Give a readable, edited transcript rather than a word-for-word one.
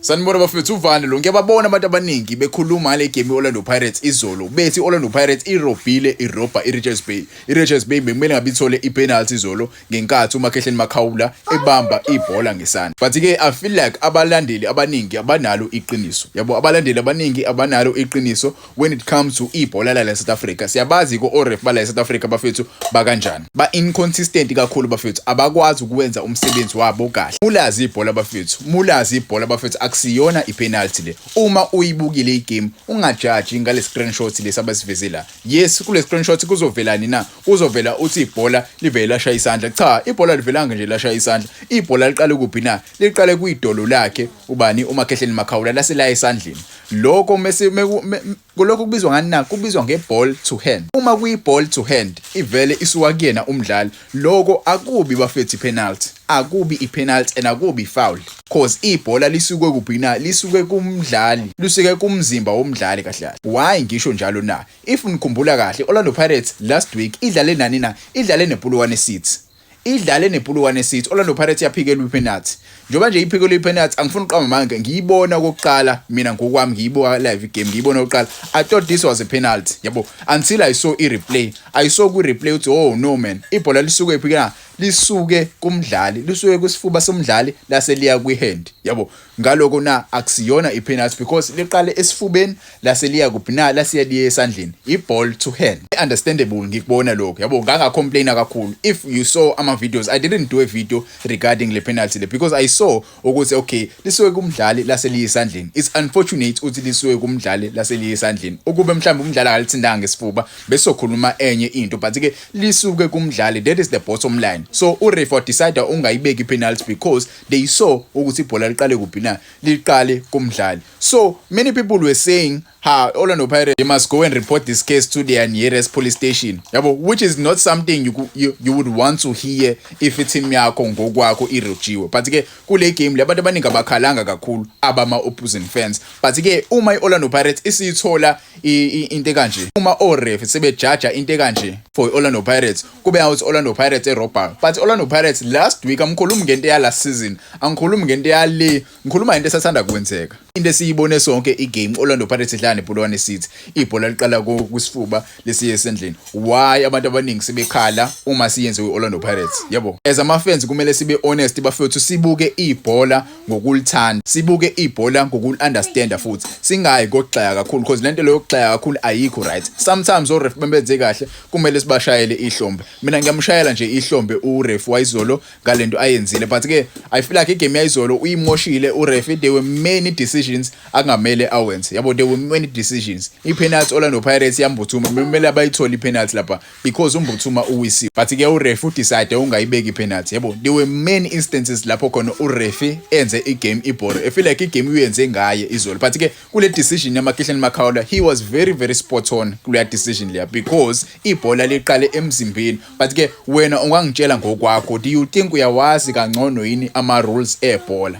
Sanibona bafethu, uvane lo. Ngiyababona abantu abaningi bekhuluma ngale game i-Orlando Pirates izolo, bethi i-Orlando Pirates irobhile, irobha i-Richards Bay. I-Richards Bay bekumele ngabe ithole i-penalty izolo ngenkathi uMakhehleni Makhaula ebamba ibhola ngesandla. But-ke I feel like abalandeli abaningi abanalo iqiniso, yabo. Abalandeli abaningi abanalo iqiniso when it comes to ibhola la South Africa. Siyabazi ko o-ref bala South Africa, bafethu, bakanjani. Ba-inconsistent kakhulu, bafethu, abakwazi ukwenza umsebenzi wabo kahle. Mulazi ibhola, bafethu, mulazi ibhola, bafethu, akusiyona i-penalty le. Uma uyibukile igame, ungajaji ngale screenshot lesi abasiveze la. Yes, kule screenshot kuzovelani na? Kuzovela uthi ibhola livele lashaya isandla. Cha, ibhola livelanga nje lashaya isandla. Ibhola liqale kuphi na? Liqale kwidolo lakhe ubani? UMakhehleni Makhaula, lase la esandleni. Lokho mase kulokho kubizwa ngani na? Kubizwa nge-ball to hand. Uma kuyi-ball to hand, ivele isuka kuyena umdlali, lokho akubi, bafethu, i-penalty. Akubi i-penalty and akubi foul, 'cause ibhola lisuke kuphi na? Lisuke kumdlali, lisuke kumzimba womdlali kahle kahle. Why ngisho njalo na? If nikhumbula kahle, Orlando Pirates last week idlale nani na? Idlale nePolokwane City. Idlale nePolokwane City, Orlando Pirates yaphikelwa ipenalty. Njengoba nje iphikelwe ipenalty, angifuni uqamba manga, ngiyibona okokuqala mina ngokwami, ngiyibuka live igame, ngiyibona okokuqala, I thought this was a penalty, yabo, until I saw i-replay. I saw kwi-replay ukuthi, oh no man, ibhola lisuke phi na? Lisuke kumdlali, lisuke kwisifuba somdlali, lase liya kwi-hand, yabo. Ngaloko na akusiyona i-penalty because liqale esifubeni, lase liya kuphi na? Lasiya liye esandleni, i-ball to hand. Understandable, ngikubona lokho, yabo. Ngangacomplaina kakhulu. If you saw ama videos, I didn't do a video regarding le penalty le because I saw ukuthi, okay, lisuke kumdlali, lase liye esandleni. It's unfortunate ukuthi lisuke kumdlali, lase liye esandleni. Ukube mhlawumbe umdlali akalithindanga ngesifuba, besokhuluma enye into, but ke lisuke kumdlali, that is the bottom line. So uref decide ungayibeki ipenalty because they saw ukuthi ibhola liqale kuphi na? Liqale kumdlali. So many people were saying, ha, Orlando Pirates, they must go and report this case to their nearest police station, yabo, which is not something you would want to hear if i-team yakho ngokwakho irojiwe. But ke kule game le, abantu abaningi abakhalanga kakhulu abama opposing fans, but ke uma i-Orlando Pirates isithola into kanje, uma o-ref sebejaja into kanje for i-Orlando Pirates, kube ngathi Orlando Pirates erobha. But Orlando Pirates last week, angikhulumi ngento ya last season, angikhulumi ngento yale, ngikhuluma ngento esathanda kwenzeka, into esiyibone sonke, igame Orlando Pirates idlala nePolokwane City, ibhola liqala kwisifuba lesiye esendlini. Why abantu abaningi sebekhala uma siyenze kwi-Orlando Pirates, yabo? As ama-fans kumele sibe honest, bafethu, sibuke ibhola ngokulithanda, sibuke ibhola ngokuli-understanda futhi singayi kokugxeka kakhulu, because lento leyo yokugxeka kakhulu ayikho right. Sometimes oref benze kahle, kumele sibashayele ihlombe. Mina ngiyamshayela nje ihlombe uref wayizolo ngalento ayenzile, but ke I feel like igame yayizolo uyimoshile uref. There were many decisions akungamele awenze, yabo. There were many decisions. I-penalty Orlando Pirates yaMbuthuma, kumele abayithole i-penalty lapha because uMbuthuma uwisiwe, but ke uref udecide ungayibeki i-penalty, yabo. There were many instances lapho khona uref enze igame ibhore. I feel like igame uyenze ngaye izolo, but ke kule decision yaMakhehleni Makhaula, he was very very spot on kuleya decision leya because ibhola liqale emzimbeni. But ke wena ungangitshela ngokwakho, do you think uyawazi kangcono yini ama rules ebhola?